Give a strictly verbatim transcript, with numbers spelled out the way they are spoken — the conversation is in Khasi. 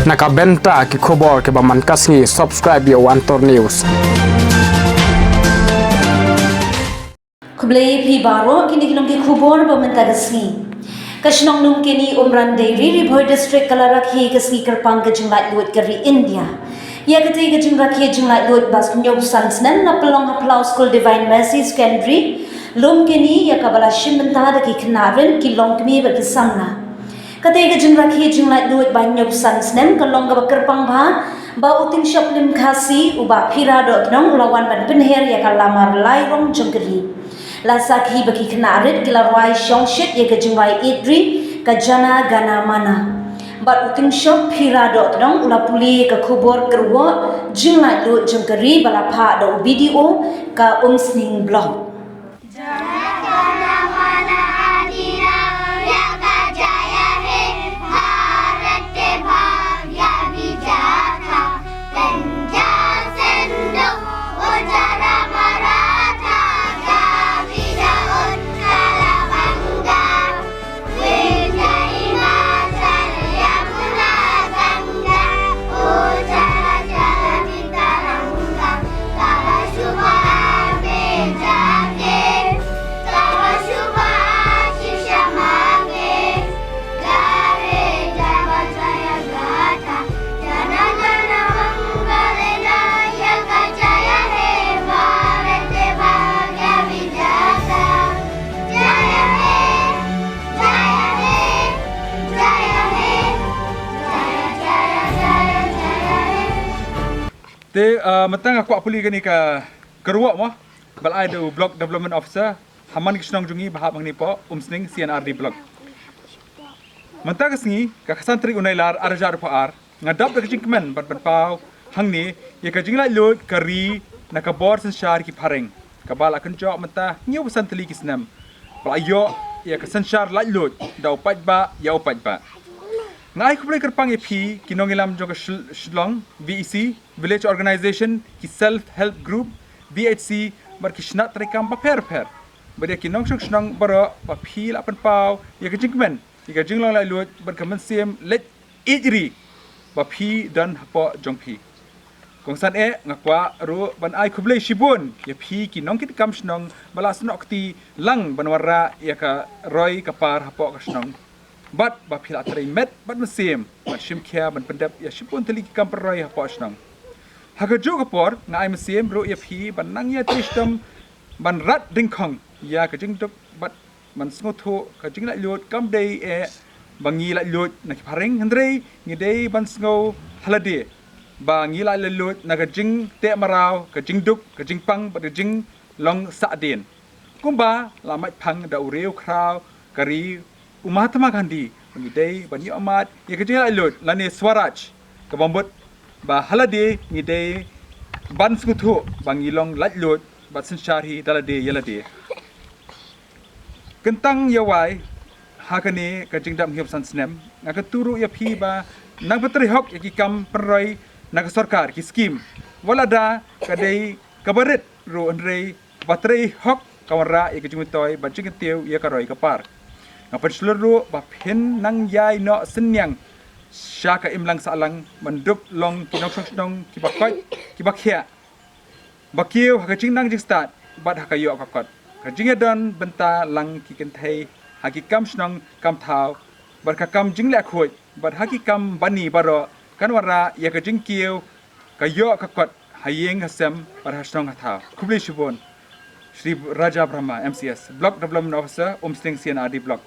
Na ka bynta ki khubor kiba man ka sngi, subscribe ïa u Antor News. Khublei phi baroh, kine ki long ki khubor ba mynta ka sngi. Ka shnong Lumkeni, Umran Dei, Ri Bhoi District ka la rakhe ka sngi kyrpang ka jinglaitluid ka ri India. Ïa katei ka jingrakhe jinglaitluid ba hynñiew san snem la pynlong ha Phyllaw School Divine Mercy Secondary, Lumkeni, ïa kaba la shim bynta da ki khynnah rit, ki longkmie bad ki samla. Katei ka jingrakhe jinglaitluid ba hynñiew san snem ka long kaba kyrpang bha ba u Tyngshop Lim Khasi, u Bah Phira Dohknong, u la wan ban pynher ïa ka lamar lairong jong ka ri. La sakhi ba ki khynnah rit ki la rwai shongshit ïa ka jingrwai ïeit ri, ka Jana Gana Mana. Bad u Tyngshop Phira Dohknong u la pule ïa ka khubor kyrwoh jinglaitluid jong ka ri ba la phah da u B D O ka Umsning Block. Te, ah, mynta nga kwah pule kane ka kyrwoh mo ba la ai da u Block Development Officer ha man ki shnong jong ngi ba hap hangne hapoh Umsning C and R D Block. Mynta ka sngi, ka khatsan tarik u Nailar, ar hajar arphew ar, nga dap da ka jingkmen ban pynpaw hangne ïa ka jinglaitluid ka ri na ka bor synshar ki phareng, kaba la kynjoh mynta hynñiew san tylli ki snem ba la ïoh ïa ka synshar laitluid da u paidbah ïa u paidbah. Nga ai khublei kyrpang ïa phi ki nongïalam jong ka Shil-, Shillong V E C, Village Organization, ki Self Help Group, V H C, bad ki shnat treikam bapher bapher, bad ïa ki nongshong shnong baroh ba phi la pynpaw ïa ka jingkmen ïa ka jinglong laitluid bad ka mynsiem leit ïeit ri ba phi don hapoh jong phi. Kongsan eh, nga kwah ruh ban ai khublei shibun ïa phi ki nongkitkam shnong ba la snoh kti lang ban wanrah ïa ka roi ka par hapoh ka shnong, bad ba phi la trei met bad mynsiem ban shim khia ban pyndep ïa shibun tylli ki kam pynroi hapoh shnong. Ha kajuh ka por, nga ai mynsiem ruh ïa phi ban nang ïatrei shitom ban rat dyngkhong ïa ka jingduk bad ban sngewthuh ka jinglaitluid kam dei eh ba ngi laitluid na ki phareng, hynrei ngi dei ban sngew ha lade ba ngi la laitluid na ka jingteh mraw, ka jingduk, ka jingpang bad ka jinglong sahdien. Kumba la mait phang da u riew khraw ka ri, u Mahatma Gandhi, ba ngi dei ban ïoh mad ïa ka jinglaitluid lane Swaraj kaba mut, ba ha lade ngi dei ban sngewthuh ba ngi long laitluid bad synshar hi da lade ïa lade. Kyntang ïa wai, ha kane ka jingdap hynñiew san snem, nga kyntu ruh ïa phi ba nang pyntrei hok ïa ki kam pynroi na ka sorkar, ki skim. Wat la da ka dei kaba rit ruh, hynrei ba trei hok ka wanrah ïa ka jingmyntoi bad jingkyntiew ïa ka roi ka par. Nga pynshlur ruh ba phin nang ïai noh synñiang sha ka imlang sahlang ban dup long ki nongshong shnong kiba koit, kiba khiah, ba kiew ha ka jingnang jingstad bad ha ka ïoh ka kot, ka jingïadon bynta lang ki kynthei ha ki kam shnong kam thaw, bad ka kam jingleh khuid, bad ha ki kam bani baroh, kan wanrah ïa ka jingkiew, ka ïoh ka kot ha ïing ha sem bad ha shnong ha thaw. Khublei shibun. Shri Raja Brahma, M C S, Block Development Officer, Umsning C and R D Block.